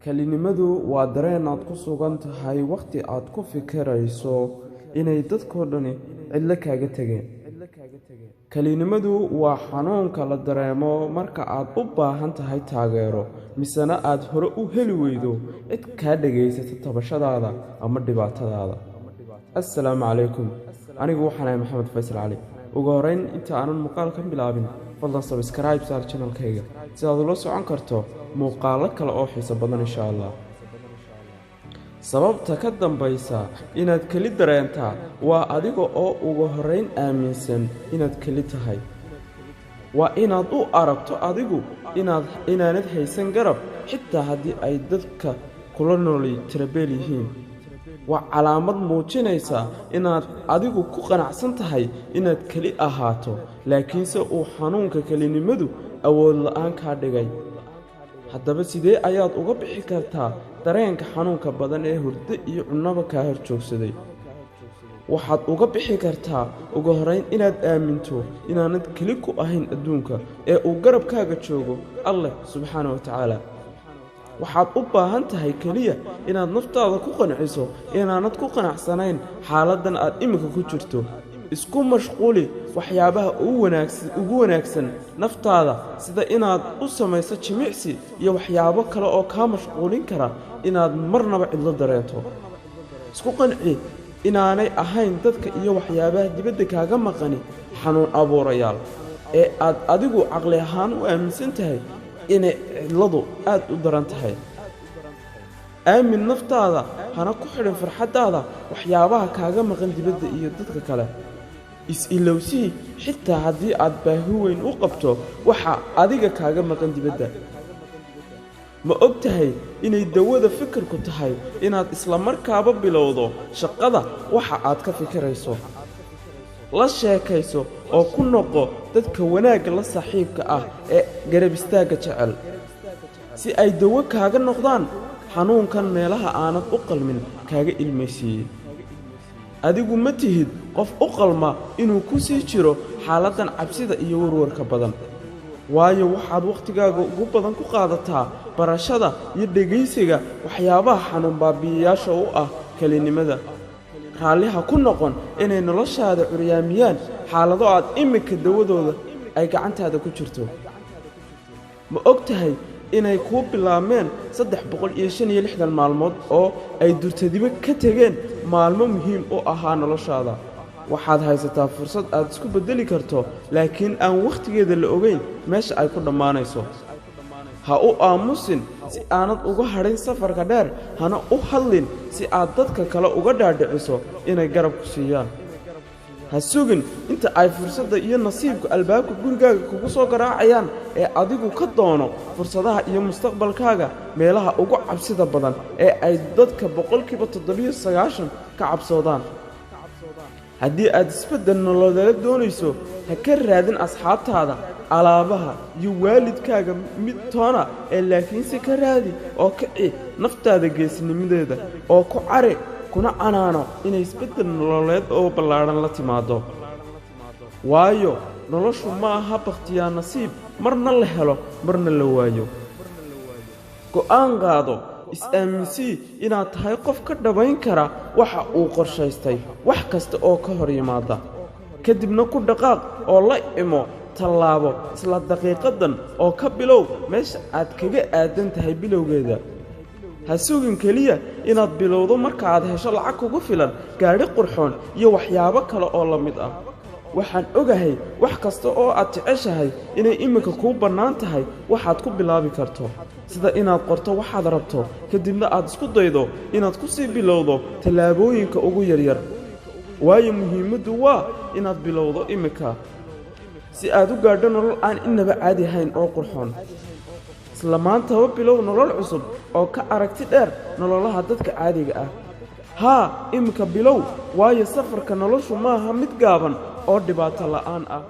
Kelinimadu waa dareen aad ku sugan tahay wakhti aad ku fikirayso inay dadkoo dhani cidlo kaaga tegeen. Kelinimadu waa xanuunka la dareemo marka aad u baahan tahay taageero, misena aad hore u heli weydo cid kaa dhegaysata tabashadaada ama dhibaatadaada. Assalaamu calaykum. Anigu waxaan ahay Maxamed Faysal Cali. Ugu horreyn, inta aanan muuqaalkan bilaabin, fadlan subscribe saar channelkayga si aad ula socon karto muuqaallo kale oo xiiso badan, insha Allah. Sababta ka dambaysa inaad keli dareentaa waa adiga oo ugu horreyn aaminsan inaad keli tahay. Waa inaad u aragto adigu inaanad haysan garab, xitaa haddii ay dadka kula nooli tirabeel yihiin. Waa calaamad muujinaysa inaad adigu ku qanacsan tahay inaad keli ahaato, laakiinse uu xanuunka kelinimadu awood la'aan kaa dhigay. Haddaba sidee ayaad uga bixi kartaa dareenka xanuunka badan ee hurdo iyo cunnaba kaa hor joogsaday? Waxaad uga bixi kartaa ugu horrayn inaad aaminto inaanad keli ku ahayn adduunka ee uu garabkaaga joogo Alleh subxaana wa tacaala. Waxaad u baahan tahay keliya inaad naftaada ku qanciso inaanad ku qanacsanayn xaaladdan aad iminka ku jirto. Isku mashquuli waxyaabaha ugu wanaagsan naftaada, sida inaad u samayso jimicsi iyo waxyaabo kale oo kaa mashquulin kara inaad marnaba cidlo dareento. Isku qanci inaanay ahayn dadka iyo waxyaabaha dibadda kaaga maqani xanuun abuurayaal, ee aad adigu caqli ahaan u aaminsan tahay inay cidladu aad u daran tahay. Aamin naftaada, hana ku xidhin farxaddaada waxyaabaha kaaga maqan dibadda iyo dadka kale. Is-ilowsii xitaa haddii aad baahi weyn u qabto waxa adiga kaaga maqan dibadda. Ma og tahay inay dawada fikirku tahay inaad isla markaaba bilowdo shaqada waxa aad ka fikirayso? La sheekayso oo ku noqo dadka wanaagga la saaxiibka ah ee garab istaagga jecel, si ay dawo kaaga noqdaan xanuunkan meelaha aanad u qalmin kaaga ilmaysiiyey. Adigu ma tihid qof u qalma inuu ku sii jiro xaaladdan cabsida iyo warwarka badan, waayo waxaad wakhtigaaga ugu badan ku qaadataa barashada iyo dhegaysiga waxyaabaha xanuun baabi'iyayaasha u ah kelinimada. Raalli ha ku noqon inay noloshaada curyaamiyaan xaalado aad iminka dawadooda ay gacantaada ku jirto. Ma og tahay inay kuu bilaabmeen 365 maalmood oo ay durtadibo ka tegeen maalmo muhiim u ahaa noloshaada? Waxaad haysataa fursad aad isku beddeli karto, laakiin aan wakhtigeeda la ogeyn meesha ay ku dhammaanayso. Ha u aamusin si aanad uga hadhin safarka dheer, hana u hadlin si aad dadka kale uga dhaadhiciso inay garab ku siiyaan. Ha sugin inta ay fursadda iyo nasiibku albaabka gurigaaga kugu soo garaacayaan, ee adigu ka doono fursadaha iyo mustaqbalkaaga meelaha ugu cabsida badan ee ay dadka 97% ka cabsoodaan. Haddii aad isbeddel nololeed doonayso, ha ka raadin asxaabtaada, alaabaha iyo waalidkaaga mid toona, ee laakiinse ka raadi oo kici naftaada geesinimadeeda oo ku cari kuna canaano inay isbeddel nololeed oo ballaadhan la timaaddo. Waayo noloshu ma aha bakhtiyaa nasiib marna la helo marna la waayo. Go'aan qaado, is-aaminsii inaad tahay qof ka dhabayn kara waxa uu qorshaystay wax kasta oo ka hor yimaada. Kadibna ku dhaqaaq oo la imo tallaabo isla daqiiqaddan oo ka bilow meesha aad kaga aadan tahay bilowgeeda. Ha sugin keliya inaad bilowdo marka aad hesho lacag kugu filan, gaadhi qurxoon iyo waxyaabo kale oo la mid ah. Waxaan ogahay wax kasta oo aad jeceshahay inay iminka kuu bannaan tahay waxaad ku bilaabi karto, sida inaad qorto waxaad rabto, kadibna aad isku daydo inaad ku sii bilowdo tallaabooyinka ugu yaryar. Waayo muhiimaddu waa inaad bilowdo iminka si aad u gaadho nolol aan innaba caadi ahayn oo qurxoon. Isla maantaba bilow nolol cusub oo ka aragti dheer nololaha dadka caadiga ah. Haa, iminka bilow, waayo safarka noloshu maaha mid gaaban oo dhibaato la'aan ah.